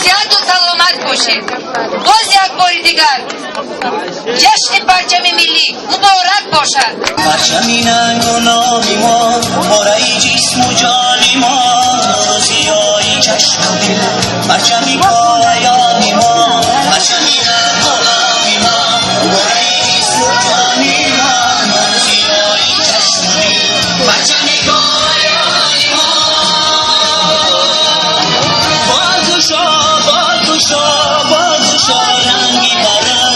Сиҳату саломат бошед. Боз як бори дигар ҷашни парчами миллӣ муборак бошад. Парчами нангу номи мо, пораи ҷисму ҷони мо, нуру зиёи чашму дил, парчами колаёни мо, парчами нангу номи мо, пораи ҷисму ҷони мо, нуру зиёи чашму дил, парчами колаёни мо. Бозгушо, бозгушо, бозгушо ранги баран,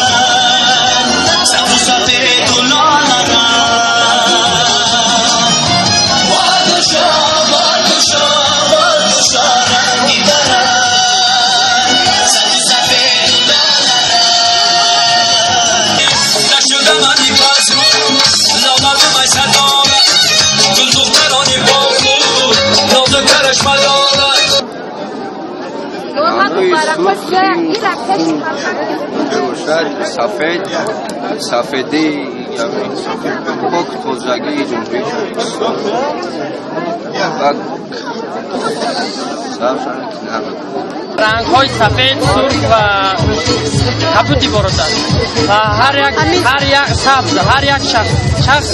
сабзу сафеду лоларанг. Бозгушо, бозгушо, бозгушо ранги баран, сабзу сафеду лоларанг. Нашуда мани пасмон, лоладу майсадора, гулдухтарони боғу нозу карашма дорад. Бошад сафед, сафедӣ, пок, тозагии Ҷумҳурии Тоҷикистон ва сабз. Рангҳои сафед, сурх ва кабуд иборат аст ва ҳар як сабз, ҳар як шахс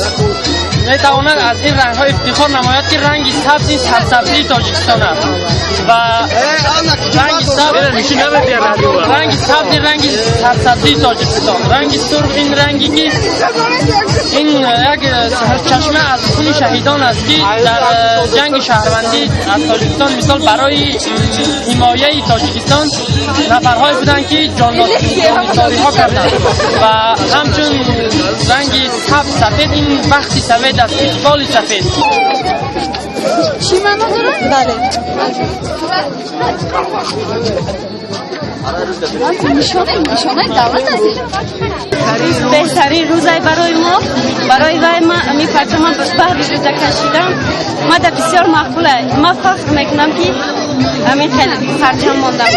метавонад аз ин рангҳо ифтихор намояд, ки ранги сабз ин сарсабзии Тоҷикистон аст ва ранги сабз, ранги сабз ин ранги сарсабзии Тоҷикистон, ранги сурх ин ранге ки ин як чашма аз хуни шаҳидон аст, ки дар ҷанги шаҳрвандӣ аз Тоҷикистон, мисол, барои ҳимояи Тоҷикистон нафарҳое буданд, ки ҷоннисориҳо карданд, ва ҳамчун ранги сабз, сафед ин бахти сафед аст, иқболи сафед. Чӣ маъно дорад? Бале. Нишонаи давлат аст. Беҳтарин рӯзай барои мо, барои вай ма ами парчама баҳри рӯза кашидам. Мада бисёр маъқула. Ма фахр мекунам, ки ҳамин хел парчам мондам.